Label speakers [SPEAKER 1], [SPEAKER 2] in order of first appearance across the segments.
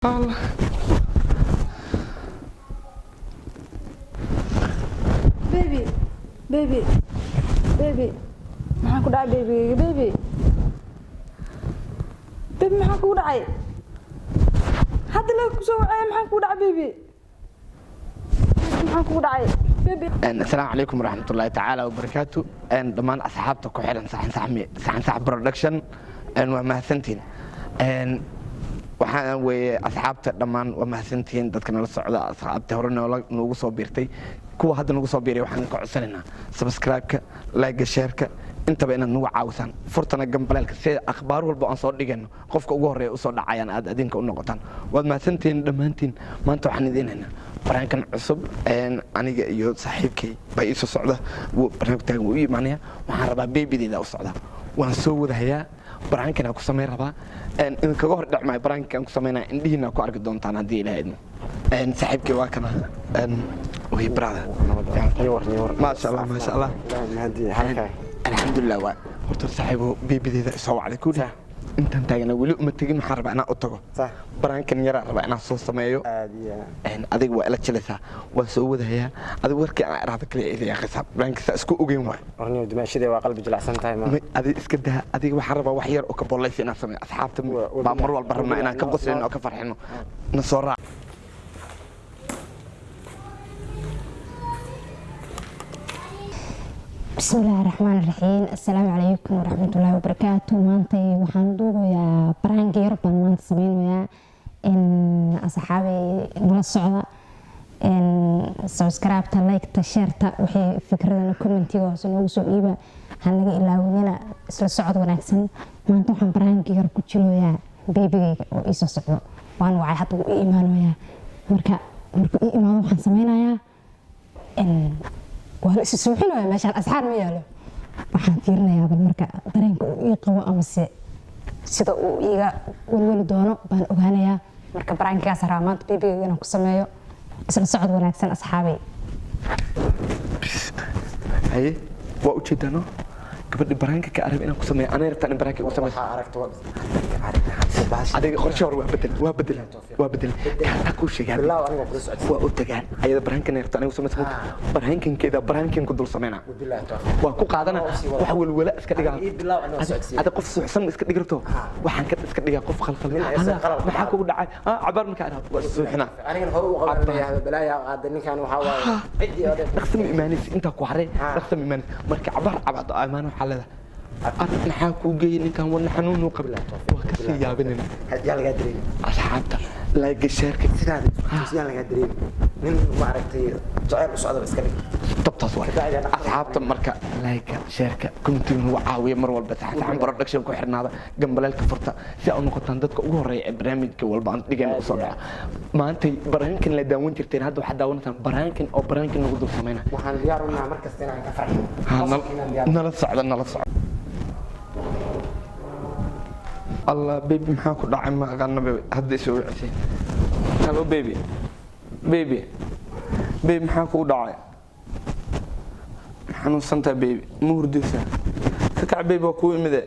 [SPEAKER 1] Allah.
[SPEAKER 2] Baby, baby, baby, maxaa ku dhacay babygayga? Baby, baby, maxaa kugu dhacay? Hadda la kusoo wacaya, maxaa kugu dhacay baby? Baby, maxaa kugu dhacay baby?
[SPEAKER 1] Asalaamu calaykum waraxmatullaahi tacaala wabarakaatu. Dhammaan asxaabta ku xiran Saxan Sax Saxan Sax Production, waa mahadsantihiin. Waxaa weeye asxaabta dhammaan waa mahadsantihiin, dadka nala socda, asxaabta hore noola noogu soo biirtay, kuwa hadda nagu soo biiray, waxaan ka codsanaynaa subscribe-ka, like-ga, share-ka, intaba inaad nagu caawisaan, furtana gambaleelka si akhbaar walba aan soo dhigayno qofka ugu horreeya usoo dhacayaan aad adinka u noqotaan. Waad mahadsantihiin dhammaantiin. Maanta waxaan idiin haynaa prank-kan cusub. Aniga iyo saaxiibkay baa iisoo socda. Wuu barnaamij taagan, wuu ii imaanaya. Waxaan rabaa babydeeda u socda, waan soo wadahayaa, prank-kan ku samayn rabaa. Idinkaga hor dhacmaayo prank-kan ku samaynaya, indhihiina ku arki doontaan haddii Ilaah idmo. Saaxiibkay waa kana. Way brother, maasha Allah, maasha Allah, alxamdulilah. Waa horta saaxiibo, babydeeda isoo wacday kudhi, intaan taagana weli uma tegin. Waxaan rabaa inaan u tago, prank-kan yaraa rabaa inaan soo sameeyo. Adiga waa ila jilaysaa, waan soo wadahayaa. Adiga warkii aan iraahdo kaliya idin aqrisaa, prank-ka saa isku ogeyn waay.
[SPEAKER 3] Warniyo, dimaashadee waa qalbi jilicsan tahay ma.
[SPEAKER 1] Adiga iska daa. Adiga waxaan rabaa wax yar oo ka bollaysa inaan sameeyo. Asxaabta baa mar walba rabnaa inaan ka qoslino oo ka farxino. Na soo raac.
[SPEAKER 4] Bismillaahi raxmaan raxiim. Assalaamu calaykum waraxmatullaahi wabarakaatu. Maanta waxaan duubayaa prank yar baan maanta sameynayaa. Asxaabay, nala socda, subscribe-ta, like-ta, share-ta, wixii fikradana comment-iga hoose noogu soo dhiiba, ha naga ilaawinina. Isla socod wanaagsan. Maanta waxaan prank yar ku jiroyaa babygayga oo iisoo socdo. Waan wacay, hadda wuu ii imaanayaa. Marka markuu ii imaado waxaan sameynayaa, waa la isu suuxinaya. Meeshaan asxaar ma yaalo. Waxaan fiirinayaa bal marka dareenka uu ii qabo amase sida uu iiga welweli doono baan ogaanayaa. Marka prank-igaas rabaa maanta babygayga inaan ku sameeyo. Isla socod wanaagsan, asxaabay.
[SPEAKER 1] Haye, waa ujeedaa no gabadhi prank-ka ka arab inaan ku sameeyo, anay rabtaa in prank-ka igu sameyso. Adiga qorshe hore waa bedel, waa bedel, waa bedel. Kaasaa kuu sheegaa, waa u tagaan ayada prank-kan rabta anigu sameysa, prank-kankeeda prank-kan ku dul sameynaa, waa ku qaadana. Wax welwela iska dhigaa. Ada qof suuxsan iska dhigi rabto, waxaan ka iska dhigaa qof khalkhal. Maxaa kugu dhacay cabaar? Markaa idhaahdo waa suuxinaa.
[SPEAKER 3] Anigana hore u qaban leeyahay, balaaya qaada ninkan, waxaa waaye ciddii oo dhan.
[SPEAKER 1] Dhaqsa ma imaanaysa, intaa ku haray, dhaqsa ma imaanaysa. Marka cabaar cabaado imaan, waxaa leedahay ar maxaa kuu geeyey ninkan, wadna xanuunuu qabay. Waa kasii yaabinina.
[SPEAKER 3] Yaa lagaa dareemi.
[SPEAKER 1] Asxaabta, like-ga, share-ka.
[SPEAKER 3] Sidaada yaa lagaa dareemi, nin maaragtay jacayl u socdaba iska dhig.
[SPEAKER 1] Dabtaas waa asxaabta. Marka like-ga, share-ka, comment-iga nagu caawiya mar walba. Saxan Production ku xirnaada, gambaleelka furta si aad u noqotaan dadka ugu horeeya ee barnaamijka walba aan dhigayna usoo dhaca. Maantay prank-kan la daawan jirteen, hadda waxaad daawanaysaan prank-kan oo prank-kan nagu dul sameynaa.
[SPEAKER 3] Waxaan diyaar u nahay mar kasta inaan ka farxino.
[SPEAKER 1] Nala socda, nala socda. Allah, baby, maxaa ku dhacay? Ma aqaano baby, hadda isoo wicisay. Hello baby, baby, baby, maxaa kugu dhacay? Xanuunsantaa baby? Ma hurdaysaa? Ka kac baby, waa kuu imide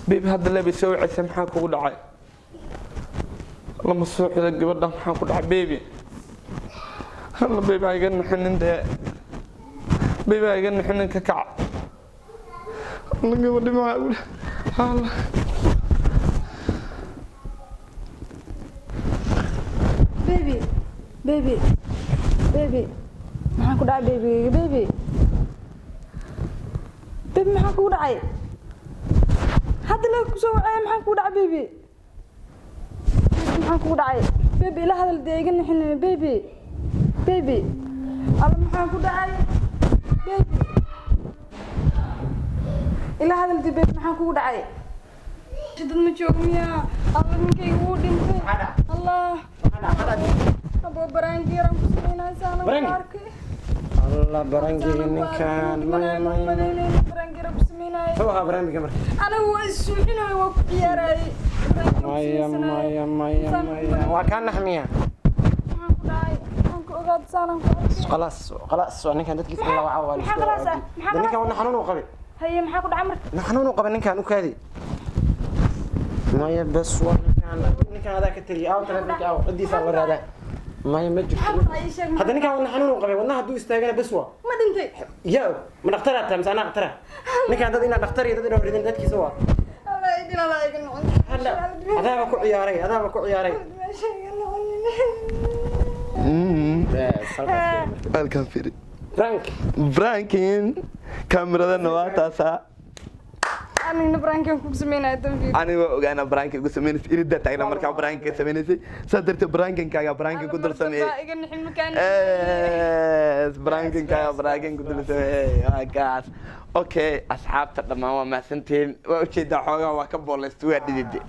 [SPEAKER 1] baby. Hadda leeba isoo wicisay, maxaa kugu dhacay? Lama suuxda gabadha, maxaa ku dhacay baby? Halla baby, ha iga naxinin dee baby, ha iga naxinin, ka kac. Alla, gabadhi maxaa ugu alla.
[SPEAKER 2] Baby, baby, baby, maxaa ku dhacay babygayga? Baby, baby, maxaa kugu dhacay? Hadda la kusoo wacaya, maxaa kugu dhacay baby? Baby, maxaa kugu dhacay baby? Ila hadal dee, iga nixinina baby. Baby, alla, maxaa ku dhacay baby? Ila hadal dee baby, maxaa kugu dhacay? Dad ma joogo miyaa? Alla, ninkayga wuu dhintay. Allah, abo, prank-i yaraan ku sameynaya saanan ku arkay.
[SPEAKER 3] Allah, prank-iga ninkan, maya maya.
[SPEAKER 2] Prank-i yaraan ku sameynaya.
[SPEAKER 3] Muxuu ahaa barnaamijka marka?
[SPEAKER 2] Anigu waa issuuxinayo, waa ku ciyaarayay.
[SPEAKER 3] Maya maya maya maya, waa kaa naxmiya.
[SPEAKER 2] Maxaan ku dhacay? Maxaan ku ogaad saanan ku arkay?
[SPEAKER 3] Khalaas khalaas, waa ninkan dadkiisa in la waca waa.
[SPEAKER 2] Maxaa khalaas ah? Maxaa?
[SPEAKER 3] Ninkan wadna xanuun uu qabay.
[SPEAKER 2] Haye, maxaa ku dhacay marka?
[SPEAKER 3] Xanuun uu qabay ninkan, u kaadi. Maya, bes waa ninkan. Ninkaan adaa ka taliya. Aaw telefonka? Aaw ciddiisaa la raadaa? Maya, ma jirto.
[SPEAKER 2] Maxaa ku dhacay? Ii sheeg, maxaa
[SPEAKER 3] Hadda ninkaan wadna xanuun uu qabay. Wadnaha hadduu istaagana bes waa.
[SPEAKER 2] Ma dhintay?
[SPEAKER 3] Yaa og? Ma dhakhtaraa tahay mise anaa dhakhtara? Ninkaan dad inaa dhakhtar iyo dad inaa ridin dadkiisa waa.
[SPEAKER 2] Allah idin, Allah iga noqon.
[SPEAKER 3] Hadda adaaba ku ciyaaray, adaaba ku ciyaaray.
[SPEAKER 2] Meesha iga noqonin.
[SPEAKER 3] Bes, halkaas fiiri marka.
[SPEAKER 1] Halkan fiiri.
[SPEAKER 3] Prank.
[SPEAKER 1] Pranking kaamiradana waa taasaa.
[SPEAKER 2] Anigna prankan kugu sameynaya dambiil.
[SPEAKER 1] Aniga waa ogaana pranka igu sameynaysay. Irida taagna markaa pranka sameynaysay, saa darteed prankinkaaga prankin ku dul sameeyey.
[SPEAKER 2] Iga nixin makaan.
[SPEAKER 1] Yes, prankinkaaga prankin ku dul sameeyey, waa kaas. Okay, asxaabta dhammaan waa mahadsantihiin. Waa ujeedaa, xoogaa waa ka booleystay, waa dhidide,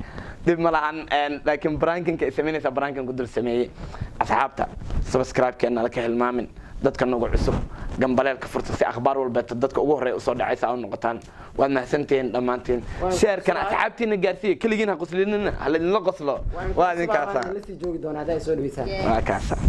[SPEAKER 1] dhib ma lahan. Laakiin prankinka ay sameynaysaa prankin ku dul sameeyey. Asxaabta, subscribe-keena la ka hilmaamin. Dadka nagu cusub, gambaleelka furta si akhbaar walbeeta dadka ugu horreeya usoo dhacaysa u noqotaan. Waad mahadsantihiin dhammaantiin. Share-kan asxaabtiina gaarsiiya. Keligiin ha qoslinina, ha laydinla qoslo. Waa idinkaasa.
[SPEAKER 3] La sii joogi doonaa haddaa ay soo dhaweysaan.
[SPEAKER 1] Waa kaasa.